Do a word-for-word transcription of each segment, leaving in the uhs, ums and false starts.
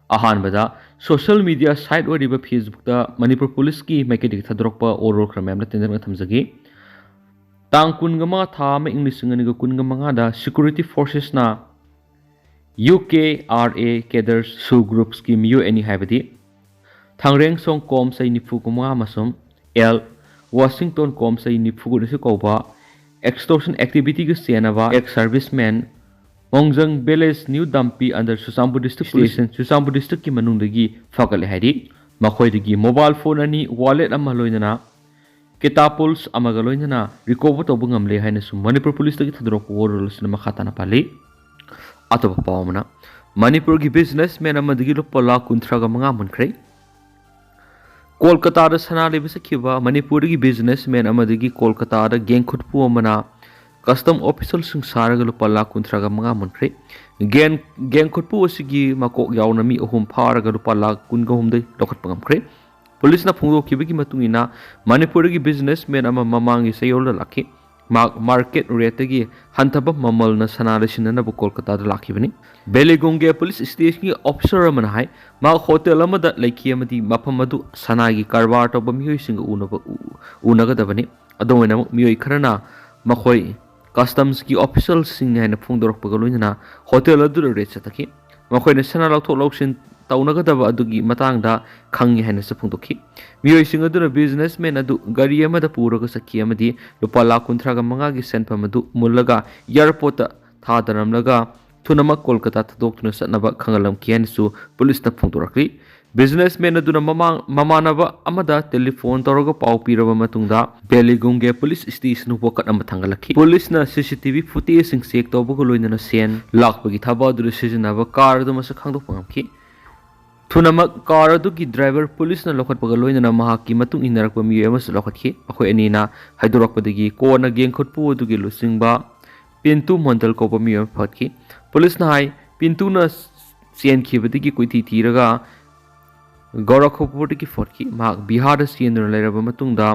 ꯑꯍꯥꯟꯕꯗ, social media side ꯑꯣꯏꯔꯤꯕ ꯐꯦꯁꯕꯨꯛꯇ ꯃꯅꯤꯄꯨꯔ ꯄꯨꯂꯤꯁꯀꯤ ꯃꯥꯏꯀꯩꯗꯒꯤ ꯊꯥꯗꯣꯔꯛꯄ ꯋꯥꯔꯣꯜ ꯈꯔ ꯃꯌꯥꯝꯅ ꯇꯦꯟꯖꯔꯛꯅ ꯊꯝꯖꯒꯦ꯫ ꯇꯥꯡ ꯀꯨꯟꯒ ꯃꯉꯥ, ꯊꯥ ꯑꯃ, ꯏꯪ ꯂꯤꯁꯤꯡ ꯑꯅꯤꯒ ꯀꯨꯟꯒ ꯃꯉꯥꯗ ꯁꯦꯀ꯭ꯌꯨꯔꯤꯇꯤ ꯐꯣꯔꯁꯦꯁꯅ U K R A cadre ꯁꯨ ꯒ꯭ꯔꯨꯞꯁꯀꯤ ꯃꯤꯑꯣꯏ ꯑꯅꯤ, ꯍꯥꯏꯕꯗꯤ ꯊꯥꯡꯔꯦꯡꯁꯣꯡ ꯀꯣꯝꯆꯩ ꯅꯤꯐꯨꯒ ꯃꯉꯥ ꯑꯃꯁꯨꯡ ꯑꯦꯜ ꯋꯥꯁꯤꯡꯇꯣꯟ ꯀꯣꯝꯆꯩ ꯅꯤꯐꯨꯒ ꯅꯤꯊꯣꯏ ꯀꯧꯕ ꯑꯦꯛꯁꯇꯣꯔꯁꯟ ꯑꯦꯛꯇꯤꯚꯤꯇꯤꯒ ꯆꯦꯟꯅꯕ ꯑꯦꯛꯁ ꯁꯔꯚꯤꯁꯃꯦꯟ ꯃꯣꯡꯖꯪ village, new Dampi under Churachandpur district police, Churachandpur ꯗꯤꯁꯇ꯭ꯔꯤꯛꯀꯤ ꯃꯅꯨꯡꯗꯒꯤ ꯐꯥꯒꯠꯂꯦ ꯍꯥꯏꯔꯤ꯫ ꯃꯈꯣꯏꯗꯒꯤ ꯃꯣꯕꯥꯏꯜ ꯐꯣꯟ ꯑꯅꯤ, ꯋꯥꯂꯦꯠ ꯑꯃ ꯂꯣꯏꯅꯅ ꯀꯦꯇꯥꯄꯨꯜꯁ ꯑꯃꯒ ꯂꯣꯏꯅꯅ ꯔꯤꯀꯣꯚꯔ ꯇꯧꯕ ꯉꯝꯂꯦ ꯍꯥꯏꯅꯁꯨ ꯃꯅꯤꯄꯨꯔ ꯄꯨꯂꯤꯁꯇꯒꯤ ꯊꯥꯗꯣꯔꯛꯄ ꯋꯥꯔꯣꯜ ꯑꯁꯤꯅ ꯃꯈꯥ ꯇꯥꯅ ꯄꯥꯜꯂꯤ꯫ ꯑꯇꯣꯞꯄ ꯄꯥꯎ ꯑꯃꯅ, ꯃꯅꯤꯄꯨꯔꯒꯤ ꯕꯤꯖꯤꯅꯦꯁꯃꯦꯟ ꯑꯃꯗꯒꯤ ꯂꯨꯄꯥ ꯂꯥꯈ ꯀꯨꯟꯊ꯭ꯔꯥꯒ ꯃꯉꯥ ꯃꯨꯟꯈ꯭ꯔꯦ꯫ ꯀꯣꯜꯀꯇꯥꯗ ꯁꯅꯥ ꯂꯩꯕ ꯆꯠꯈꯤꯕ ꯃꯅꯤꯄꯨꯔꯗꯒꯤ ꯕꯤꯖꯤꯅꯦꯁꯃꯦꯟ ꯑꯃꯗꯒꯤ ꯀꯣꯜꯀꯇꯥꯗ ꯒꯦꯡ ꯈꯨꯠꯄꯨ ꯑꯃꯅ ꯀꯁꯇꯝ ꯑꯣꯐꯤꯁꯔꯁꯤꯡ ꯁꯥꯔꯒ ꯂꯨꯄꯥ ꯂꯥꯈ ꯀꯨꯟꯊ꯭ꯔꯥꯒ ꯃꯉꯥ ꯃꯨꯟꯈ꯭ꯔꯦ꯫ ꯒꯦꯡ, ꯒꯦꯡ ꯈꯨꯠꯄꯨ ꯑꯁꯤꯒꯤ ꯃꯀꯣꯛ ꯌꯥꯎꯅ ꯃꯤ ꯑꯍꯨꯝ ꯐꯥꯔꯒ ꯂꯨꯄꯥ ꯂꯥꯈ ꯀꯨꯟꯒ ꯍꯨꯝꯗꯣꯏ ꯂꯧꯈꯠꯄ ꯉꯝꯈ꯭ꯔꯦ꯫ ꯄꯨꯂꯤꯁꯅ ꯐꯣꯡꯗꯣꯛꯈꯤꯕꯒꯤ ꯃꯇꯨꯡ ꯏꯟꯅ, ꯃꯅꯤꯄꯨꯔꯗꯒꯤ ꯕꯤꯖꯤꯅꯦꯁꯃꯦꯟ ꯑꯃ ꯃꯃꯥꯡꯒꯤ ꯆꯌꯣꯜꯗ ꯂꯥꯛꯈꯤ꯫ ꯃꯍꯥꯛ ꯃꯥꯔꯀꯦꯠ ꯔꯦꯠꯇꯒꯤ ꯍꯟꯊꯕ ꯃꯃꯜꯅ ꯁꯅꯥ ꯂꯩꯁꯤꯟꯅꯅꯕ ꯀꯣꯜꯀꯇꯥꯗ ꯂꯥꯛꯈꯤꯕꯅꯤ꯫ ꯕꯦꯂꯤꯒꯣꯡꯒꯦ ꯄꯨꯂꯤꯁ ꯁ꯭ꯇꯦꯁꯟꯒꯤ ꯑꯣꯐꯤꯁꯔ ꯑꯃꯅ ꯍꯥꯏ, ꯃꯍꯥꯛ ꯍꯣꯇꯦꯜ ꯑꯃꯗ ꯂꯩꯈꯤ ꯑꯃꯗꯤ ꯃꯐꯝ ꯑꯗꯨ ꯁꯅꯥꯒꯤ ꯀꯔꯕꯥꯔ ꯇꯧꯕ ꯃꯤꯑꯣꯏꯁꯤꯡꯒ ꯎꯅꯕ, ꯎ-, ꯎꯅꯒꯗꯕꯅꯤ꯫ ꯑꯗꯨꯝ ꯑꯣꯏꯅꯃꯛ, ꯃꯤꯑꯣꯏ ꯈꯔꯅ ꯃꯈꯣꯏ ꯀꯁꯇꯝꯁꯀꯤ ꯑꯣꯐꯤꯁꯔꯁꯤꯡꯅꯤ ꯍꯥꯏꯅ ꯐꯣꯡꯗꯣꯔꯛꯄꯒ ꯂꯣꯏꯅꯅ ꯍꯣꯇꯦꯜ ꯑꯗꯨꯗ ꯔꯦꯗ ꯆꯠꯊꯈꯤ꯫ ꯃꯈꯣꯏꯅ ꯁꯅꯥ ꯂꯧꯊꯣꯛ ꯂꯧꯁꯤꯟ ꯇꯧꯅꯒꯗꯕ ꯑꯗꯨꯒꯤ ꯃꯇꯥꯡꯗ ꯈꯪꯉꯤ ꯍꯥꯏꯅꯁꯨ ꯐꯣꯡꯗꯣꯛꯈꯤ꯫ ꯃꯤꯑꯣꯏꯁꯤꯡ ꯑꯗꯨꯅ ꯕꯤꯖꯤꯅꯦꯁꯃꯦꯟ ꯑꯗꯨ ꯒꯥꯔꯤ ꯑꯃꯗ ꯄꯨꯔꯒ ꯆꯠꯈꯤ ꯑꯃꯗꯤ ꯂꯨꯄꯥ ꯂꯥꯈ ꯀꯨꯟꯊ꯭ꯔꯥꯒ ꯃꯉꯥꯒꯤ ꯁꯦꯟꯐꯝ ꯑꯗꯨ ꯃꯨꯜꯂꯒ ꯑꯦꯌꯥꯔꯄꯣꯔꯠꯇ ꯊꯥꯗꯔꯝꯂꯒ ꯊꯨꯅꯃꯛ ꯀꯣꯜꯀꯇꯥ ꯊꯥꯗꯣꯛꯇꯨꯅ ꯆꯠꯅꯕ ꯈꯪꯍꯜꯂꯝꯈꯤ ꯍꯥꯏꯅꯁꯨ ꯄꯨꯂꯤꯁꯅ ꯐꯣꯡꯗꯣꯔꯛꯂꯤ꯫ ꯕꯤꯖꯤꯅꯦꯁꯃꯦꯟ ꯑꯗꯨꯅ ꯃꯃꯥꯡ-, ꯃꯃꯥꯟꯅꯕ ꯑꯃꯗ ꯇꯦꯂꯤꯐꯣꯟ ꯇꯧꯔꯒ ꯄꯥꯎ ꯄꯤꯔꯕ ꯃꯇꯨꯡꯗ ꯕꯦꯂꯤꯒꯨꯝꯒꯦ ꯄꯨꯂꯤꯁ ꯁ꯭ꯇꯦꯁꯟ ꯋꯥꯀꯠ ꯑꯃ ꯊꯥꯡꯒꯠꯂꯛꯈꯤ꯫ ꯄꯨꯂꯤꯁꯅ ꯁꯤ ꯁꯤ ꯇꯤ ꯚꯤ ꯐꯨꯇꯦꯖꯁꯤꯡ ꯆꯦꯛ ꯇꯧꯕꯒ ꯂꯣꯏꯅꯅ ꯁꯦꯟ ꯂꯥꯛꯄꯒꯤ ꯊꯕꯛ ꯑꯗꯨꯗ ꯁꯤꯖꯤꯟꯅꯕ ꯀꯥꯔ ꯑꯗꯨ ꯃꯁꯛ ꯈꯪꯗꯣꯛꯄ ꯉꯝꯈꯤ꯫ ꯊꯨꯅꯃꯛ ꯀꯥꯔ ꯑꯗꯨꯒꯤ ꯗ꯭ꯔꯥꯏꯚꯔ ꯄꯨꯂꯤꯁꯅ ꯂꯧꯈꯠꯄꯒ ꯂꯣꯏꯅꯅ ꯃꯍꯥꯛꯀꯤ ꯃꯇꯨꯡ ꯏꯟꯅꯔꯛꯄ ꯃꯤꯑꯣꯏ ꯑꯃꯁꯨ ꯂꯧꯈꯠꯈꯤ꯫ ꯃꯈꯣꯏ ꯑꯅꯤꯅ ꯍꯥꯏꯗꯣꯔꯛꯄꯗꯒꯤ ꯀꯣꯟꯅ ꯒꯦꯡ ꯈꯨꯠꯄꯨ ꯑꯗꯨꯒꯤ ꯂꯨꯆꯤꯡꯕ ꯄꯤꯟꯇꯨ ꯃꯟꯗꯜ ꯀꯧꯕ ꯃꯤꯑꯣꯏ ꯑꯃ ꯐꯒꯠꯈꯤ꯫ ꯄꯨꯂꯤꯁꯅ ꯍꯥꯏ, ꯄꯤꯟꯇꯨꯅ ꯆꯦꯟꯈꯤꯕꯗꯒꯤ ꯀꯣꯏꯊꯤ ꯊꯤꯔꯒ ꯒꯣꯔꯈꯄꯨꯔꯗꯒꯤ ꯐꯣꯠꯈꯤ꯫ ꯃꯍꯥꯛ ꯕꯤꯍꯥꯔꯗ ꯆꯦꯟꯗꯨꯅ ꯂꯩꯔꯕ ꯃꯇꯨꯡꯗ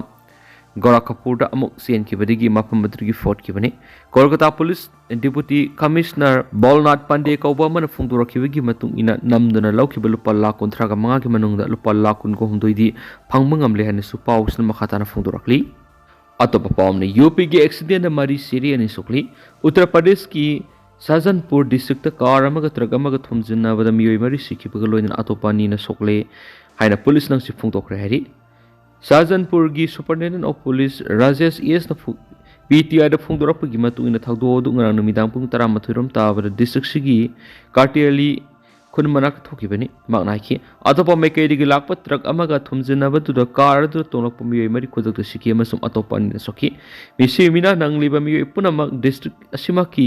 ꯒꯣꯔꯥꯈꯄꯨꯔꯗ ꯑꯃꯨꯛ ꯆꯦꯟꯈꯤꯕꯗꯒꯤ ꯃꯐꯝ ꯑꯗꯨꯗꯒꯤ ꯐꯣꯠꯈꯤꯕꯅꯤ꯫ ꯀꯣꯜꯀꯇꯥ ꯄꯨꯂꯤꯁ ꯗꯤꯄꯨꯇꯤ ꯀꯃꯤꯁꯅꯔ ꯕꯜꯅꯥꯊ ꯄꯥꯟꯗꯦ ꯀꯧꯕ ꯑꯃꯅ ꯐꯣꯡꯗꯣꯔꯛꯈꯤꯕꯒꯤ ꯃꯇꯨꯡ ꯏꯟꯅ, ꯅꯝꯗꯨꯅ ꯂꯧꯈꯤꯕ ꯂꯨꯄꯥ ꯂꯥꯈ ꯀꯨꯟꯊ꯭ꯔꯥꯒ ꯃꯉꯥꯒꯤ ꯃꯅꯨꯡꯗ ꯂꯨꯄꯥ ꯂꯥꯈ ꯀꯨꯟꯒ ꯍꯨꯝꯗꯣꯏꯗꯤ ꯐꯪꯕ ꯉꯝꯂꯦ ꯍꯥꯏꯅꯁꯨ ꯄꯥꯎꯁꯤꯅ ꯃꯈꯥ ꯇꯥꯅ ꯐꯣꯡꯗꯣꯔꯛꯂꯤ꯫ ꯑꯇꯣꯞꯄ ꯄꯥꯎ ꯑꯃꯅ, ꯌꯨ ꯄꯤꯒꯤ ꯑꯦꯛꯁꯤꯗꯦꯟꯗ ꯃꯔꯤ ꯁꯤꯔꯦ, ꯑꯅꯤ ꯁꯣꯛꯂꯤ꯫ ꯎꯠꯇꯔ ꯄ꯭ꯔꯗꯦꯁꯀꯤ ꯁꯥꯖꯟꯄꯨꯔ ꯗꯤꯁꯇ꯭ꯔꯤꯛꯇ ꯀꯥꯔ ꯑꯃꯒ ꯇ꯭ꯔꯛ ꯑꯃꯒ ꯊꯣꯝꯖꯤꯟꯅꯕꯗ ꯃꯤꯑꯣꯏ ꯃꯔꯤ ꯁꯤꯈꯤꯕꯒ ꯂꯣꯏꯅꯅ ꯑꯇꯣꯞꯄ ꯑꯅꯤꯅ ꯁꯣꯛꯂꯦ ꯍꯥꯏꯅ ꯄꯨꯂꯤꯁꯅ ꯉꯁꯤ ꯐꯣꯡꯗꯣꯛꯈ꯭ꯔꯦ ꯍꯥꯏꯔꯤ꯫ ꯁꯥꯖꯟꯄꯨꯔꯒꯤ ꯁꯨꯄꯔꯤꯟꯇꯦꯟꯗꯦꯟ ꯑꯣꯐ ꯄꯨꯂꯤꯁ ꯔꯥꯖꯦꯁ ꯑꯦꯁꯅ ꯐꯨ-, ꯄꯤ ꯇꯤ ꯑꯥꯏꯗ ꯐꯣꯡꯗꯣꯔꯛꯄꯒꯤ ꯃꯇꯨꯡ ꯏꯟꯅ, ꯊꯧꯗꯣꯛ ꯑꯗꯨ ꯉꯔꯥꯡ ꯅꯨꯃꯤꯗꯥꯡ ꯄꯨꯡ ꯇꯔꯥꯃꯥꯊꯣꯏ ꯔꯣꯝ ꯇꯥꯕꯗ ꯗꯤꯁꯇ꯭ꯔꯤꯛꯁꯤꯒꯤ ꯀꯥꯔꯇꯦꯂꯤ ꯈꯨꯟ ꯃꯅꯥꯛꯇ ꯊꯣꯛꯈꯤꯕꯅꯤ꯫ ꯃꯍꯥꯛꯅ ꯍꯥꯏꯈꯤ, ꯑꯇꯣꯞꯄ ꯃꯥꯏꯀꯩꯗꯒꯤ ꯂꯥꯛꯄ ꯇ꯭ꯔꯛ ꯑꯃꯒ ꯊꯣꯝꯖꯤꯟꯅꯕꯗꯨꯗ ꯀꯥꯔ ꯑꯗꯨꯗ ꯇꯣꯡꯂꯛꯄ ꯃꯤꯑꯣꯏ ꯃꯔꯤ ꯈꯨꯗꯛꯇ ꯁꯤꯈꯤ ꯑꯃꯁꯨꯡ ꯑꯇꯣꯞꯄ ꯑꯅꯤꯅ ꯁꯣꯛꯈꯤ꯫ ꯃꯤꯁꯤ ꯃꯤꯅꯥ ꯅꯪꯂꯤꯕ ꯃꯤꯑꯣꯏ ꯄꯨꯝꯅꯃꯛ ꯗꯤꯁꯇ꯭ꯔꯤꯛ ꯑꯁꯤꯃꯛꯀꯤ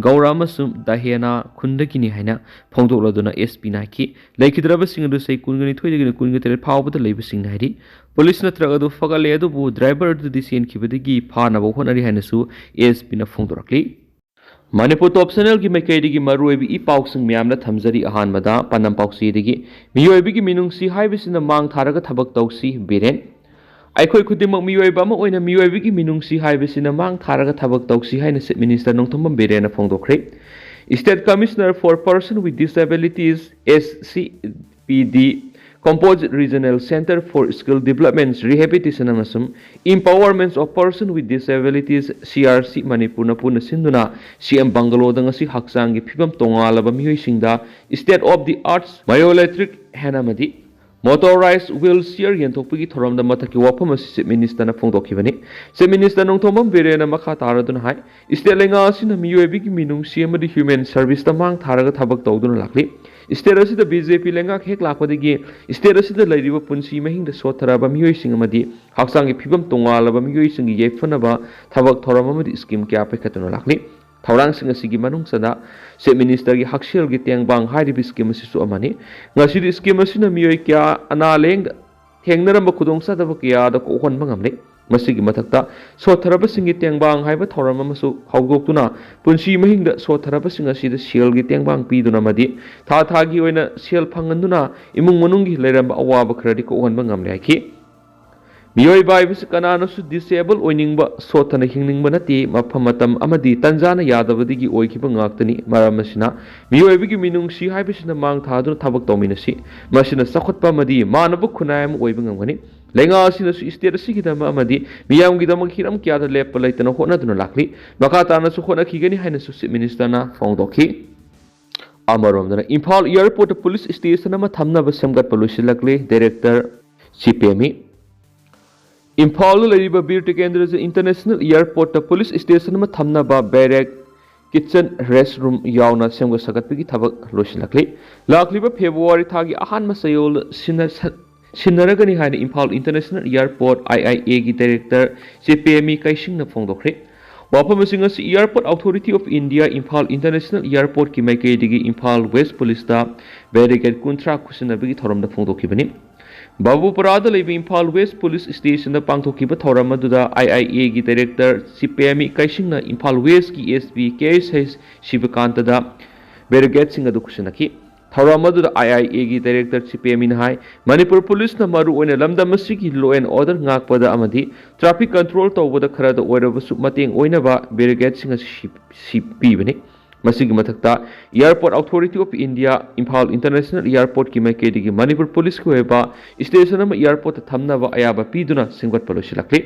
ꯒꯧꯔꯥ ꯑꯃꯁꯨꯡ ꯗꯍꯦꯅꯥ ꯈꯨꯟꯗꯒꯤꯅꯤ ꯍꯥꯏꯅ ꯐꯣꯡꯗꯣꯛꯂꯗꯨꯅ ꯑꯦꯁ ꯄꯤꯅ ꯍꯥꯏꯈꯤ꯫ ꯂꯩꯈꯤꯗ꯭ꯔꯕꯁꯤꯡ ꯑꯗꯨ ꯆꯍꯤ ꯀꯨꯟꯒ ꯅꯤꯊꯣꯏꯗꯒꯤꯅ ꯀꯨꯟꯒ ꯇꯔꯦꯠ ꯐꯥꯎꯕꯗ ꯂꯩꯕꯁꯤꯡꯅꯤ ꯍꯥꯏꯔꯤ꯫ ꯄꯨꯂꯤꯁꯅ ꯇ꯭ꯔꯛ ꯑꯗꯨ ꯐꯒꯠꯂꯦ, ꯑꯗꯨꯕꯨ ꯗ꯭ꯔꯥꯏꯚꯔ ꯑꯗꯨꯗꯤ ꯆꯦꯟꯈꯤꯕꯗꯒꯤ ꯐꯥꯅꯕ ꯍꯣꯠꯅꯔꯤ ꯍꯥꯏꯅꯁꯨ ꯑꯦꯁ ꯄꯤꯅ ꯐꯣꯡꯗꯣꯔꯛꯂꯤ꯫ ꯃꯅꯤꯄꯨꯔ ꯇꯣꯞ ꯆꯦꯅꯦꯜꯒꯤ ꯃꯥꯏꯀꯩꯗꯒꯤ ꯃꯔꯨꯑꯣꯏꯕ ꯏ ꯄꯥꯎꯁꯤꯡ ꯃꯌꯥꯝꯅ ꯊꯝꯖꯔꯤ꯫ ꯑꯍꯥꯟꯕꯗ ꯄꯥꯟꯗꯝ ꯄꯥꯎꯆꯦꯗꯒꯤ, "ꯃꯤꯑꯣꯏꯕꯒꯤ ꯃꯤꯅꯨꯡꯁꯤ ꯍꯥꯏꯕꯁꯤꯅ ꯃꯥꯡ ꯊꯥꯔꯒ ꯊꯕꯛ ꯇꯧꯁꯤ" ꯕꯤꯔꯦꯟ꯫ ꯑꯩꯈꯣꯏ ꯈꯨꯗꯤꯡꯃꯛ ꯃꯤꯑꯣꯏꯕ ꯑꯃ ꯑꯣꯏꯅ ꯃꯤꯑꯣꯏꯕꯒꯤ ꯃꯤꯅꯨꯡꯁꯤ ꯍꯥꯏꯕꯁꯤꯅ ꯃꯥꯡ ꯊꯥꯔꯒ ꯊꯕꯛ ꯇꯧꯁꯤ ꯍꯥꯏꯅ ꯆꯤꯐ ꯃꯤꯅꯤꯁꯇꯔ ꯅꯣꯡꯊꯣꯝꯕꯝ ꯕꯤꯔꯦꯟꯅ ꯐꯣꯡꯗꯣꯛꯈ꯭ꯔꯦ꯫ State Commissioner for Person with Disabilities, S C P D, Composite Regional Centre for Skill Development Rehabilitation ꯑꯃꯁꯨꯡ Empowerment of Person with Disabilities, C R C, ꯃꯅꯤꯄꯨꯔꯅ ꯄꯨꯟꯅ ꯁꯤꯟꯗꯨꯅ ꯁꯤ ꯑꯦꯝ ꯕꯪꯒꯂꯣꯗ ꯉꯁꯤ ꯍꯛꯆꯥꯡꯒꯤ ꯐꯤꯕꯝ ꯇꯣꯉꯥꯜꯂꯕ ꯃꯤꯑꯣꯏꯁꯤꯡꯗ State of the Art Myoelectric Hand ꯑꯃꯗꯤ Motorized Wheelchair ꯌꯦꯟꯊꯣꯛꯄꯒꯤ ꯊꯧꯔꯝꯗ ꯃꯊꯛꯀꯤ ꯋꯥꯐꯝ ꯑꯁꯤ ꯆꯤꯐ ꯃꯤꯅꯤꯁꯇꯔꯅ ꯐꯣꯡꯗꯣꯛꯈꯤꯕꯅꯤ꯫ ꯆꯤꯐ ꯃꯤꯅꯤꯁꯇꯔ ꯅꯣꯡꯊꯣꯝꯕꯝ ꯕꯤꯔꯦꯟꯅ ꯃꯈꯥ ꯇꯥꯔꯗꯨꯅ ꯍꯥꯏ, ꯁ꯭ꯇꯦꯠ ꯂꯩꯉꯥꯛ ꯑꯁꯤꯅ ꯃꯤꯑꯣꯏꯕꯒꯤ ꯃꯤꯅꯨꯡꯁꯤ ꯑꯃꯗꯤ ꯍ꯭ꯌꯨꯃꯦꯟ ꯁꯔꯚꯤꯁꯇ ꯃꯥꯡ ꯊꯥꯔꯒ ꯊꯕꯛ ꯇꯧꯗꯨꯅ ꯂꯥꯛꯂꯤ꯫ ꯁ꯭ꯇꯦꯠ ꯑꯁꯤꯗ ꯕꯤ ꯖꯦ ꯄꯤ ꯂꯩꯉꯥꯛ ꯍꯦꯛ ꯂꯥꯛꯄꯗꯒꯤ ꯁ꯭ꯇꯦꯠ ꯑꯁꯤꯗ ꯂꯩꯔꯤꯕ ꯄꯨꯟꯁꯤ ꯃꯍꯤꯡꯗ ꯁꯣꯠꯊꯔꯕ ꯃꯤꯑꯣꯏꯁꯤꯡ ꯑꯃꯗꯤ ꯍꯛꯆꯥꯡꯒꯤ ꯐꯤꯕꯝ ꯇꯣꯉꯥꯜꯂꯕ ꯃꯤꯑꯣꯏꯁꯤꯡꯒꯤ ꯌꯥꯏꯐꯅꯕ ꯊꯕꯛ ꯊꯧꯔꯝ ꯑꯃꯗꯤ ꯁ꯭ꯀꯤꯝ ꯀꯌꯥ ꯄꯥꯏꯈꯠꯇꯨꯅ ꯂꯥꯛꯂꯤ꯫ ꯊꯧꯔꯥꯡꯁꯤꯡ ꯑꯁꯤꯒꯤ ꯃꯅꯨꯡ ꯆꯟꯅ ꯆꯤꯐ ꯃꯤꯅꯤꯁꯇꯔꯒꯤ ꯍꯛꯁꯦꯜꯒꯤ ꯇꯦꯡꯕꯥꯡ ꯍꯥꯏꯔꯤꯕ ꯁ꯭ꯀꯤꯝ ꯑꯁꯤꯁꯨ ꯑꯃꯅꯤ꯫ ꯉꯁꯤꯗꯤ ꯁ꯭ꯀꯤꯝ ꯑꯁꯤꯅ ꯃꯤꯑꯣꯏ ꯀꯌꯥ ꯑꯅꯥ ꯂꯥꯌꯦꯡꯗ ꯊꯦꯡꯅꯔꯝꯕ ꯈꯨꯗꯣꯡꯆꯥꯗꯕ ꯀꯌꯥꯗ ꯀꯣꯛꯍꯟꯕ ꯉꯝꯂꯦ꯫ ꯃꯁꯤꯒꯤ ꯃꯊꯛꯇ ꯁꯣꯠꯊꯔꯕꯁꯤꯡꯒꯤ ꯇꯦꯡꯕꯥꯡ ꯍꯥꯏꯕ ꯊꯧꯔꯝ ꯑꯃꯁꯨ ꯍꯧꯗꯣꯛꯇꯨꯅ ꯄꯨꯟꯁꯤ ꯃꯍꯤꯡꯗ ꯁꯣꯠꯊꯔꯕꯁꯤꯡ ꯑꯁꯤꯗ ꯁꯦꯜꯒꯤ ꯇꯦꯡꯕꯥꯡ ꯄꯤꯗꯨꯅ ꯑꯃꯗꯤ ꯊꯥ ꯊꯥꯒꯤ ꯑꯣꯏꯅ ꯁꯦꯜ ꯐꯪꯍꯟꯗꯨꯅ ꯏꯃꯨꯡ ꯃꯅꯨꯡꯒꯤ ꯂꯩꯔꯝꯕ ꯑꯋꯥꯕ ꯈꯔꯗꯤ ꯀꯣꯛꯍꯟꯕ ꯉꯝꯂꯦ ꯍꯥꯏꯈꯤ꯫ ꯃꯤꯑꯣꯏꯕ ꯍꯥꯏꯕꯁꯤ ꯀꯅꯥꯅꯁꯨ ꯗꯤꯁꯑꯦꯕꯜ ꯑꯣꯏꯅꯤꯡꯕ, ꯁꯣꯠꯊꯅ ꯍꯤꯡꯅꯤꯡꯕ ꯅꯠꯇꯦ꯫ ꯃꯐꯝ, ꯃꯇꯝ ꯑꯃꯗꯤ ꯇꯥꯟꯖꯥꯅ ꯌꯥꯗꯕꯗꯒꯤ ꯑꯣꯏꯈꯤꯕ ꯉꯥꯛꯇꯅꯤ꯫ ꯃꯔꯝ ꯑꯁꯤꯅ, ꯃꯤꯑꯣꯏꯕꯒꯤ ꯃꯤꯅꯨꯡꯁꯤ ꯍꯥꯏꯕꯁꯤꯅ ꯃꯥꯡ ꯊꯥꯗꯨꯅ ꯊꯕꯛ ꯇꯧꯃꯤꯟꯅꯁꯤ꯫ ꯃꯁꯤꯅ ꯆꯥꯎꯈꯠꯄ ꯑꯃꯗꯤ ꯃꯥꯟꯅꯕ ꯈꯨꯟꯅꯥꯏ ꯑꯃ ꯑꯣꯏꯕ ꯉꯝꯒꯅꯤ꯫ ꯂꯩꯉꯥꯛ ꯑꯁꯤꯅꯁꯨ ꯁ꯭ꯇꯦꯠ ꯑꯁꯤꯒꯤꯗꯃꯛ ꯑꯃꯗꯤ ꯃꯤꯌꯥꯝꯒꯤꯗꯃꯛ ꯍꯤꯔꯝ ꯀꯌꯥꯗ ꯂꯦꯞꯄ ꯂꯩꯇꯅ ꯍꯣꯠꯅꯗꯨꯅ ꯂꯥꯛꯂꯤ꯫ ꯃꯈꯥ ꯇꯥꯅꯁꯨ ꯍꯣꯠꯅꯈꯤꯒꯅꯤ ꯍꯥꯏꯅꯁꯨ ꯆꯤꯐ ꯃꯤꯅꯤꯁꯇꯔꯅ ꯐꯣꯡꯗꯣꯛꯈꯤ꯫ ꯑꯃꯔꯣꯝꯗꯅ, ꯏꯝꯐꯥꯜ ꯑꯦꯌꯔꯄꯣꯔꯠꯇ ꯄꯨꯂꯤꯁ ꯁ꯭ꯇꯦꯁꯟ ꯑꯃ ꯊꯝꯅꯕ ꯁꯦꯝꯒꯠꯄ ꯂꯣꯏꯁꯤꯜꯂꯛꯂꯦ꯫ ꯗꯥꯏꯔꯦꯛꯇꯔ ꯆꯤꯄꯦꯃꯤ꯫ ꯏꯝꯐꯥꯜꯗ ꯂꯩꯔꯤꯕ ꯕꯤꯔ ꯇꯤꯀꯦꯟꯗ꯭ꯔꯖꯤ ꯏꯟꯇꯔꯅꯦꯁꯅꯦꯜ ꯑꯦꯌꯔꯄꯣꯔꯠꯇ ꯄꯨꯂꯤꯁ ꯁ꯭ꯇꯦꯁꯟ ꯑꯃ ꯊꯝꯅꯕ ꯕꯦꯔꯦꯛ, ꯀꯤꯠꯆꯟ, ꯔꯦꯁ ꯔꯨꯝ ꯌꯥꯎꯅ ꯁꯦꯝꯒꯠ ꯁꯥꯒꯠꯄꯒꯤ ꯊꯕꯛ ꯂꯣꯏꯁꯤꯜꯂꯛꯂꯤ꯫ ꯂꯥꯛꯂꯤꯕ ꯐꯦꯕ꯭ꯔꯨꯋꯥꯔꯤ ꯊꯥꯒꯤ ꯑꯍꯥꯟꯕ ꯆꯌꯣꯜꯗ ꯁꯤꯟꯅ-, ꯁ-, ꯁꯤꯟꯅꯔꯒꯅꯤ ꯍꯥꯏꯅ Imphal international airport, I I ꯑꯦꯒꯤ ꯗꯥꯏꯔꯦꯛꯇꯔ ꯆꯤꯄꯦꯃꯤ ꯀꯩꯁꯤꯡꯅ ꯐꯣꯡꯗꯣꯛꯈ꯭ꯔꯦ꯫ ꯋꯥꯐꯝ ꯑꯁꯤ ꯉꯁꯤ airport authority of India Imphal international ꯑꯦꯌꯔꯄꯣꯔꯠꯀꯤ ꯃꯥꯏꯀꯩꯗꯒꯤ ꯏꯝꯐꯥꯜ ꯋꯦꯁ ꯄꯨꯂꯤꯁꯇ ꯕꯦꯔꯤꯀꯦꯗ ꯀꯨꯟꯊ꯭ꯔꯥ ꯈꯨꯠꯁꯤꯟꯅꯕꯒꯤ ꯊꯧꯔꯝꯗ ꯐꯣꯡꯗꯣꯛꯈꯤꯕꯅꯤ꯫ ꯕꯥꯕꯨꯄꯨꯔꯥꯗ ꯂꯩꯕ ꯏꯝꯐꯥꯜ ꯋꯦꯁ ꯄꯨꯂꯤꯁ ꯁ꯭ꯇꯦꯁꯟꯗ ꯄꯥꯡꯊꯣꯛꯈꯤꯕ ꯊꯧꯔꯝ ꯑꯗꯨꯗ ꯑꯥꯏ ꯑꯥꯏ ꯑꯦꯒꯤ ꯗꯥꯏꯔꯦꯛꯇꯔ ꯆꯤꯄꯦꯃꯤ ꯀꯩꯁꯤꯡꯅ ꯏꯝꯐꯥꯜ ꯋꯦꯁꯀꯤ ꯑꯦꯁ ꯄꯤ ꯀꯦ ꯑꯦꯁ ꯁꯤꯕꯀꯥꯟꯇꯗ ꯕꯦꯔꯤꯀꯦꯗꯁꯤꯡ ꯑꯗꯨ ꯈꯨꯠꯁꯤꯟꯅꯈꯤ꯫ ꯊꯧꯔꯝ ꯑꯗꯨꯗ ꯑꯥꯏ ꯑꯥꯏ ꯑꯦꯒꯤ ꯗꯥꯏꯔꯦꯛꯇꯔ ꯆꯤꯄꯦꯃꯤꯅ ꯍꯥꯏ, ꯃꯅꯤꯄꯨꯔ ꯄꯨꯂꯤꯁꯅ ꯃꯔꯨ ꯑꯣꯏꯅ ꯂꯝꯗꯝ ꯑꯁꯤꯒꯤ law and order ꯉꯥꯛꯄꯗ ꯑꯃꯗꯤ traffic control ꯇꯧꯕꯗ ꯈꯔꯗ ꯑꯣꯏꯔꯕꯁꯨ ꯃꯇꯦꯡ ꯑꯣꯏꯅꯕ ꯕꯦꯔꯤꯀꯦꯗꯁꯤꯡ ꯑꯁꯤ ꯁꯤ-, ꯁꯤ ꯄꯤꯕꯅꯤ꯫ ꯃꯁꯤꯒꯤ ꯃꯊꯛꯇ, airport authority of India Imphal international ꯑꯦꯌꯔꯄꯣꯔꯠꯀꯤ ꯃꯥꯏꯀꯩꯗꯒꯤ ꯃꯅꯤꯄꯨꯔ ꯄꯨꯂꯤꯁꯀꯤ ꯑꯣꯏꯕ ꯁ꯭ꯇꯦꯁꯟ ꯑꯃ ꯑꯦꯌꯔꯄꯣꯔꯠꯇ ꯊꯝꯅꯕ ꯑꯌꯥꯕ ꯄꯤꯗꯨꯅ ꯁꯦꯝꯒꯠꯄ ꯂꯣꯏꯁꯤꯜꯂꯛꯂꯤ꯫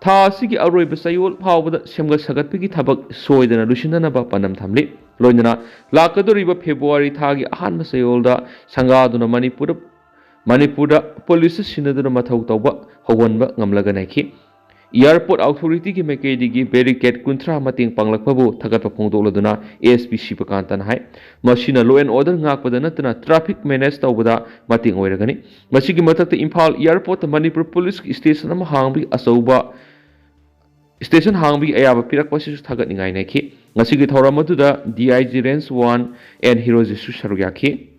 ꯊꯥ ꯑꯁꯤꯒꯤ ꯑꯔꯣꯏꯕ ꯆꯌꯣꯜ ꯐꯥꯎꯕꯗ ꯁꯦꯝꯒꯠ ꯁꯥꯒꯠꯄꯒꯤ ꯊꯕꯛ ꯁꯣꯏꯗꯅ ꯂꯣꯏꯁꯤꯟꯅꯅꯕ ꯄꯥꯟꯗꯝ ꯊꯝꯂꯤ꯫ ꯂꯣꯏꯅꯅ ꯂꯥꯛꯀꯗꯧꯔꯤꯕ ꯐꯦꯕ꯭ꯔꯨꯋꯥꯔꯤ ꯊꯥꯒꯤ ꯑꯍꯥꯟꯕ ꯆꯌꯣꯜꯗ ꯁꯪꯒꯥꯗꯨꯅ ꯃꯅꯤꯄꯨꯔꯗ, ꯃꯅꯤꯄꯨꯔꯗ ꯄꯨꯂꯤꯁ ꯁꯤꯟꯅꯗꯨꯅ ꯃꯊꯧ ꯇꯧꯕ ꯍꯧꯍꯟꯕ ꯉꯝꯂꯒꯅꯤ ꯍꯥꯏꯈꯤ꯫ ꯑꯦꯌꯔꯄꯣꯔꯠ ꯑꯣꯊꯣꯔꯤꯇꯤꯒꯤ ꯃꯥꯏꯀꯩꯗꯒꯤ ꯕꯦꯔꯤꯀꯦꯗ ꯀꯨꯟꯊ꯭ꯔꯥ ꯃꯇꯦꯡ ꯄꯥꯡꯂꯛꯄꯕꯨ ꯊꯥꯒꯠꯄ ꯐꯣꯡꯗꯣꯛꯂꯗꯨꯅ ꯑꯦꯁ ꯄꯤ ꯁꯤꯕꯀꯥꯟꯇꯅ ꯍꯥꯏ, ꯃꯁꯤꯅ law and order ꯉꯥꯛꯄꯗ ꯅꯠꯇꯅ traffic manage ꯇꯧꯕꯗ ꯃꯇꯦꯡ ꯑꯣꯏꯔꯒꯅꯤ꯫ ꯃꯁꯤꯒꯤ ꯃꯊꯛꯇ ꯏꯝꯐꯥꯜ ꯑꯦꯌꯔꯄꯣꯔꯠꯇ ꯃꯅꯤꯄꯨꯔ ꯄꯨꯂꯤꯁꯀꯤ ꯁ꯭ꯇꯦꯁꯟ ꯑꯃ ꯍꯥꯡꯕꯒꯤ ꯑꯆꯧꯕ ꯁ꯭ꯇꯦꯁꯟ ꯍꯥꯡꯕꯒꯤ ꯑꯌꯥꯕ ꯄꯤꯔꯛꯄ ꯑꯁꯤꯁꯨ ꯊꯥꯒꯠꯅꯤꯡꯉꯥꯏꯅꯤ ꯍꯥꯏꯈꯤ꯫ ꯉꯁꯤꯒꯤ ꯊꯧꯔꯝ ꯑꯗꯨꯗ D I G range one N ꯍꯤꯔꯣꯖꯤꯠꯁꯨ ꯁꯔꯨꯛ ꯌꯥꯈꯤ꯫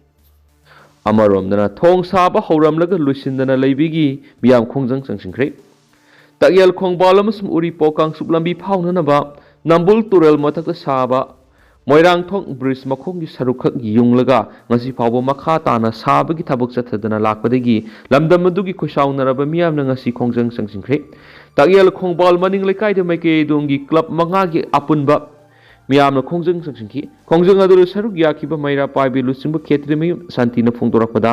ꯑꯃꯔꯣꯝꯗꯅ, ꯊꯣꯡ ꯁꯥꯕ ꯍꯧꯔꯝꯂꯒ ꯂꯣꯏꯁꯤꯟꯗꯅ ꯂꯩꯕꯒꯤ ꯃꯤꯌꯥꯝ ꯈꯣꯡꯖꯪ ꯆꯪꯁꯤꯟꯈ꯭ꯔꯦ꯫ ꯇꯥꯛꯌꯦꯜ ꯈꯣꯡꯕꯥꯜ ꯑꯃꯁꯨꯡ ꯎꯔꯤꯄꯣꯛ ꯀꯥꯡꯆꯨꯞ ꯂꯝꯕꯤ ꯐꯥꯎꯅꯅꯕ ꯅꯝꯕꯨꯜ ꯇꯨꯔꯦꯜ ꯃꯊꯛꯇ ꯁꯥꯕ ꯃꯣꯏꯔꯥꯡꯊꯣꯡ ꯕ꯭ꯔꯤꯖ ꯃꯈꯣꯡꯒꯤ ꯁꯔꯨꯛꯈꯛ ꯌꯨꯡꯂꯒ ꯉꯁꯤ ꯐꯥꯎꯕ ꯃꯈꯥ ꯇꯥꯅ ꯁꯥꯕꯒꯤ ꯊꯕꯛ ꯆꯠꯊꯗꯅ ꯂꯥꯛꯄꯗꯒꯤ ꯂꯝꯗꯝ ꯑꯗꯨꯒꯤ ꯈꯣꯏꯁꯥꯎꯅꯔꯕ ꯃꯤꯌꯥꯝꯅ ꯉꯁꯤ ꯈꯣꯡꯖꯪ ꯆꯪꯁꯤꯟꯈ꯭ꯔꯦ꯫ ꯇꯥꯛꯌꯦꯜ ꯈꯣꯡꯕꯥꯜ ꯃꯅꯤꯡ ꯂꯩꯀꯥꯏꯗ ꯃꯥꯏꯀꯩ ꯑꯗꯣꯝꯒꯤ ꯀ꯭ꯂꯕ ꯃꯉꯥꯒꯤ ꯑꯄꯨꯟꯕ ꯃꯤꯌꯥꯝꯅ ꯈꯣꯡꯖꯪ ꯆꯪꯁꯤꯟꯈꯤ꯫ ꯈꯣꯡꯖꯪ ꯑꯗꯨꯗ ꯁꯔꯨꯛ ꯌꯥꯈꯤꯕ ꯃꯩꯔꯥ ꯄꯥꯏꯕꯤ ꯂꯨꯆꯤꯡꯕ ꯈꯦꯇ꯭ꯔꯤꯃꯌꯨꯝ ꯁꯥꯟꯇꯤꯅ ꯐꯣꯡꯗꯣꯔꯛꯄꯗ,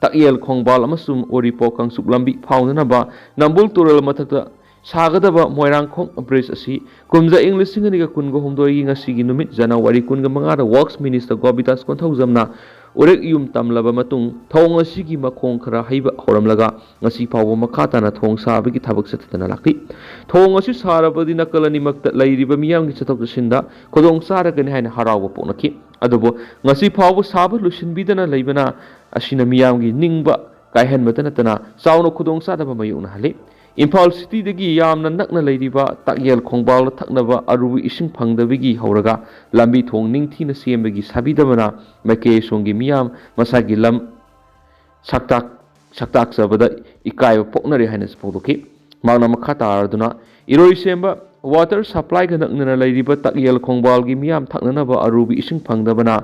ꯇꯥꯛꯌꯦꯜ ꯈꯣꯡꯕꯥꯜ ꯑꯃꯁꯨꯡ ꯎꯔꯤꯄꯣꯛ ꯀꯥꯡꯆꯨꯞ ꯂꯝꯕꯤ ꯐꯥꯎꯅꯅꯕ ꯅꯝꯕꯨꯜ ꯇꯨꯔꯦꯜ ꯃꯊꯛꯇ ꯁꯥꯒꯗꯕ ꯃꯣꯏꯔꯥꯡꯈꯣꯡ ꯕ꯭ꯔꯤꯖ ꯑꯁꯤ ꯀꯨꯝꯖꯥ ꯏꯪ ꯂꯤꯁꯤꯡ ꯑꯅꯤꯒ ꯀꯨꯟꯒ ꯍꯨꯝꯗꯣꯏꯒꯤ ꯉꯁꯤꯒꯤ ꯅꯨꯃꯤꯠ ꯖꯅꯋꯥꯔꯤ ꯀꯨꯟꯒ ꯃꯉꯥꯗ ꯋꯥꯔꯛꯁ ꯃꯤꯅꯤꯁꯇꯔ ꯒꯣꯕꯤꯗꯥꯁ ꯀꯣꯟꯊꯧꯖꯝꯅ ꯎꯔꯦꯛ ꯌꯨꯝ ꯇꯝꯂꯕ ꯃꯇꯨꯡ ꯊꯣꯡ ꯑꯁꯤꯒꯤ ꯃꯈꯣꯡ ꯈꯔ ꯍꯩꯕ ꯍꯧꯔꯝꯂꯒ ꯉꯁꯤ ꯐꯥꯎꯕ ꯃꯈꯥ ꯇꯥꯅ ꯊꯣꯡ ꯁꯥꯕꯒꯤ ꯊꯕꯛ ꯆꯠꯊꯗꯅ ꯂꯥꯛꯂꯤ꯫ ꯊꯣꯡ ꯑꯁꯤ ꯁꯥꯔꯕꯗꯤ ꯅꯥꯀꯜ ꯑꯅꯤꯃꯛꯇ ꯂꯩꯔꯤꯕ ꯃꯤꯌꯥꯝꯒꯤ ꯆꯠꯊꯣꯛ ꯆꯠꯁꯤꯟꯗ ꯈꯨꯗꯣꯡ ꯆꯥꯔꯒꯅꯤ ꯍꯥꯏꯅ ꯍꯔꯥꯎꯕ ꯄꯣꯛꯅꯈꯤ꯫ ꯑꯗꯨꯕꯨ ꯉꯁꯤ ꯐꯥꯎꯕ ꯁꯥꯕ ꯂꯣꯏꯁꯤꯟꯕꯤꯗꯅ ꯂꯩꯕꯅ ꯑꯁꯤꯅ ꯃꯤꯌꯥꯝꯒꯤ ꯅꯤꯡꯕ ꯀꯥꯏꯍꯟꯕꯇ ꯅꯠꯇꯅ ꯆꯥꯎꯅ ꯈꯨꯗꯣꯡ ꯆꯥꯗꯕ ꯃꯥꯌꯣꯛꯅꯍꯜꯂꯤ꯫ ꯏꯝꯐꯥꯜ ꯁꯤꯇꯤꯗꯒꯤ ꯌꯥꯝꯅ ꯅꯛꯅ ꯂꯩꯔꯤꯕ ꯇꯥꯛꯌꯦꯜ ꯈꯣꯡꯕꯥꯜꯗ ꯊꯛꯅꯕ ꯑꯔꯨꯕ ꯏꯁꯤꯡ ꯐꯪꯗꯕꯒꯤ ꯍꯧꯔꯒ ꯂꯝꯕꯤ ꯊꯣꯡ ꯅꯤꯡꯊꯤꯅ ꯁꯦꯝꯕꯒꯤ ꯁꯥꯕꯤꯗꯕꯅ ꯃꯥꯏꯀꯩ ꯑꯁꯣꯝꯒꯤ ꯃꯤꯌꯥꯝ ꯃꯁꯥꯒꯤ ꯂꯝ ꯁꯛꯇꯥꯛ ꯁꯛꯇꯥꯛꯆꯕꯗ ꯏꯀꯥꯏꯕ ꯄꯣꯛꯅꯔꯤ ꯍꯥꯏꯅꯁꯨ ꯐꯣꯡꯗꯣꯛꯈꯤ꯫ ꯃꯍꯥꯛꯅ ꯃꯈꯥ ꯇꯥꯔꯗꯨꯅ ꯏꯔꯣꯏꯁꯦꯝꯕ ꯋꯥꯇꯔ ꯁꯄ꯭ꯂꯥꯏꯒ ꯅꯛꯅꯅ ꯂꯩꯔꯤꯕ ꯇꯥꯛꯌꯦꯜ ꯈꯣꯡꯕꯥꯜꯒꯤ ꯃꯤꯌꯥꯝ ꯊꯛꯅꯅꯕ ꯑꯔꯨꯕ ꯏꯁꯤꯡ ꯐꯪꯗꯕꯅ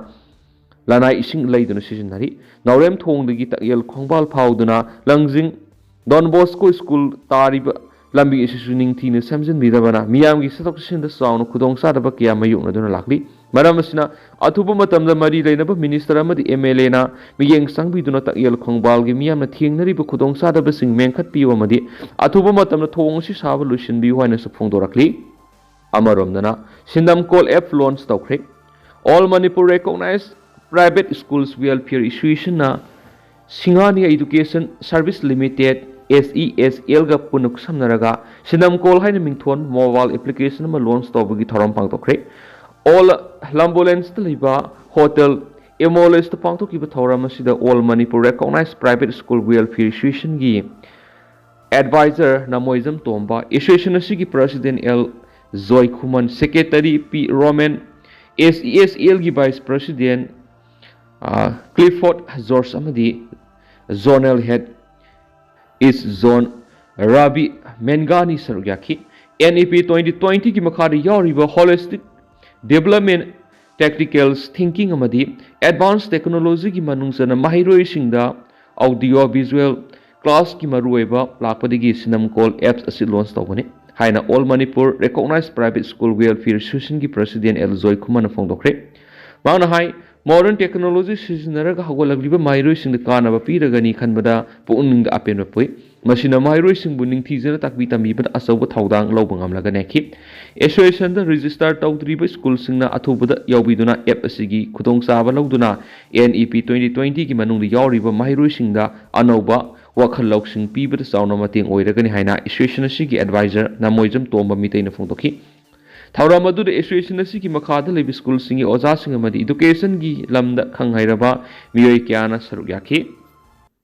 ꯂꯅꯥꯏ ꯏꯁꯤꯡ ꯂꯩꯗꯨꯅ ꯁꯤꯖꯤꯟꯅꯔꯤ꯫ ꯅꯥꯎꯔꯦꯝ ꯊꯣꯡꯗꯒꯤ ꯇꯥꯛꯌꯦꯜ ꯈꯣꯡꯕꯥꯜ ꯐꯥꯎꯗꯨꯅ ꯂꯪꯖꯤꯡ ꯗꯣꯟ ꯕꯣꯁꯀꯣ ꯁ꯭ꯀꯨꯜ ꯇꯥꯔꯤꯕ ꯂꯝꯕꯤ ꯑꯁꯤꯁꯨ ꯅꯤꯡꯊꯤꯅ ꯁꯦꯝꯖꯤꯟꯕꯤꯗꯕꯅ ꯃꯤꯌꯥꯝꯒꯤ ꯆꯠꯊꯣꯛ ꯆꯠꯁꯤꯟꯗ ꯆꯥꯎꯅ ꯈꯨꯗꯣꯡꯆꯥꯗꯕ ꯀꯌꯥ ꯃꯥꯌꯣꯛꯅꯗꯨꯅ ꯂꯥꯛꯂꯤ꯫ ꯃꯔꯝ ꯑꯁꯤꯅ ꯑꯊꯨꯕ ꯃꯇꯝꯗ ꯃꯔꯤ ꯂꯩꯅꯕ ꯃꯤꯅꯤꯁꯇꯔ ꯑꯃꯗꯤ ꯑꯦꯝ ꯑꯦꯜ ꯑꯦꯅ ꯃꯤꯠꯌꯦꯡ ꯆꯪꯕꯤꯗꯨꯅ ꯇꯥꯛꯌꯦꯜ ꯈꯣꯡꯕꯥꯜꯒꯤ ꯃꯤꯌꯥꯝꯅ ꯊꯦꯡꯅꯔꯤꯕ ꯈꯨꯗꯣꯡꯆꯥꯗꯕꯁꯤꯡ ꯃꯦꯟꯈꯠꯄꯤꯌꯨ ꯑꯃꯗꯤ ꯑꯊꯨꯕ ꯃꯇꯝꯗ ꯊꯣꯡ ꯑꯁꯤ ꯁꯥꯕ ꯂꯣꯏꯁꯤꯟꯕꯤꯌꯨ ꯍꯥꯏꯅꯁꯨ ꯐꯣꯡꯗꯣꯔꯛꯂꯤ꯫ ꯑꯃꯔꯣꯝꯗꯅ ꯁꯤꯟꯗꯝꯀꯣꯜ ꯑꯦꯞ ꯂꯣꯟꯆ ꯇꯧꯈ꯭ꯔꯦ꯫ All Manipur Recognized Private Schools Welfare Associationꯅ ꯁꯤꯡꯍꯥꯅꯤ Education Service Limited, S E S Lꯒ ꯄꯨꯟꯅ ꯈꯨꯠꯁꯝꯅꯔꯒ ꯁꯤꯟꯗꯝꯀꯣꯜ ꯍꯥꯏꯅ ꯃꯤꯡꯊꯣꯟ ꯃꯣꯕꯥꯏꯜ ꯑꯦꯄ꯭ꯂꯤꯀꯦꯁꯟ ꯑꯃ ꯂꯣꯟꯆ ꯇꯧꯕꯒꯤ ꯊꯧꯔꯝ ꯄꯥꯡꯊꯣꯛꯈ꯭ꯔꯦ꯫ ꯑꯣꯜ ꯂꯝꯕꯣꯂꯦꯟꯁꯇ ꯂꯩꯕ ꯍꯣꯇꯦꯜ ꯑꯦꯃꯣꯂꯦꯁꯇ ꯄꯥꯡꯊꯣꯛꯈꯤꯕ ꯊꯧꯔꯝ ꯑꯁꯤꯗ All Manipur Recognized Private School Welfare Associationꯒꯤ ꯑꯦꯗꯚꯥꯏꯖꯔ ꯅꯃꯣꯏꯖꯝ ꯇꯣꯝꯕ, ꯑꯦꯁꯣꯁꯤꯌꯦꯁꯟ ꯑꯁꯤꯒꯤ president L Joykhuman, secretary P Romen, S E S Lꯒꯤ ꯚꯥꯏꯁ ꯄ꯭ꯔꯁꯤꯗꯦꯟ, ꯑ, ꯀ꯭ꯂꯤꯐꯣꯔꯗ ꯖꯣꯔꯖ ꯑꯃꯗꯤ zonal head east zone Rabi ꯃꯦꯟꯒꯥꯅꯤ ꯁꯔꯨꯛ ꯌꯥꯈꯤ꯫ N E P twenty twentyꯒꯤ ꯃꯈꯥꯗ ꯌꯥꯎꯔꯤꯕ Holistic Development Practical Thinking ꯑꯃꯗꯤ Advanced Technology ꯒꯤ ꯃꯅꯨꯡ ꯆꯟꯅ ꯃꯍꯩꯔꯣꯏꯁꯤꯡꯗ Audio Visual Class ꯀꯤ ꯃꯔꯨꯑꯣꯏꯕ ꯂꯥꯛꯄꯗꯒꯤ Sinamcol apps ꯑꯁꯤ launch ꯇꯧꯒꯅꯤ ꯍꯥꯏꯅ All Manipur Recognized Private School Welfare Association ꯒꯤ President ꯑꯦꯜ ꯖꯣꯏ ꯈꯨꯃꯟꯅ ꯐꯣꯡꯗꯣꯛꯈ꯭ꯔꯦ꯫ ꯃꯍꯥꯛꯅ ꯍꯥꯏ, modern technology ꯁꯤꯖꯤꯟꯅꯔꯒ ꯍꯧꯒꯠꯂꯛꯂꯤꯕ ꯃꯍꯩꯔꯣꯏꯁꯤꯡꯗ ꯀꯥꯟꯅꯕ ꯄꯤꯔꯒꯅꯤ ꯈꯟꯕꯗ ꯄꯨꯛꯅꯤꯡꯗ ꯑꯄꯦꯟꯕ ꯄꯣꯛꯏ꯫ ꯃꯁꯤꯅ ꯃꯍꯩꯔꯣꯏꯁꯤꯡꯕꯨ ꯅꯤꯡꯊꯤꯖꯅ ꯇꯥꯛꯄꯤ ꯇꯝꯕꯤꯕꯗ ꯑꯆꯧꯕ ꯊꯧꯗꯥꯡ ꯂꯧꯕ ꯉꯝꯂꯒꯅꯤ ꯍꯥꯏꯈꯤ꯫ Association ꯗ register ꯇꯧꯗ꯭ꯔꯤꯕ ꯁ꯭ꯀꯨꯜꯁꯤꯡꯅ ꯑꯊꯨꯕꯗ ꯌꯥꯎꯕꯤꯗꯨꯅ app ꯑꯁꯤꯒꯤ ꯈꯨꯗꯣꯡꯆꯥꯕ ꯂꯧꯗꯨꯅ N E P twenty twenty ꯒꯤ ꯃꯅꯨꯡꯗ ꯌꯥꯎꯔꯤꯕ ꯃꯍꯩꯔꯣꯏꯁꯤꯡꯗ ꯑꯅꯧꯕ ꯋꯥꯈꯜ ꯂꯧꯁꯤꯡ ꯄꯤꯕꯗ ꯆꯥꯎꯅ ꯃꯇꯦꯡ ꯑꯣꯏꯔꯒꯅꯤ ꯍꯥꯏꯅ association ꯑꯁꯤꯒꯤ advisor ꯅꯃꯣꯏꯖꯝ ꯇꯣꯝꯕ ꯃꯤꯇꯩꯅ ꯐꯣꯡꯗꯣꯛꯈꯤ꯫ ꯊꯧꯔꯝ ꯑꯗꯨꯗ association ꯑꯁꯤꯒꯤ ꯃꯈꯥꯗ ꯂꯩꯕ ꯁ꯭ꯀꯨꯜꯁꯤꯡꯒꯤ ꯑꯣꯖꯥꯁꯤꯡ ꯑꯃꯗꯤ education ꯒꯤ ꯂꯝꯗ ꯈꯪ ꯍꯩꯔꯕ ꯃꯤꯑꯣꯏ ꯀꯌꯥꯅ ꯁꯔꯨꯛ ꯌꯥꯈꯤ꯫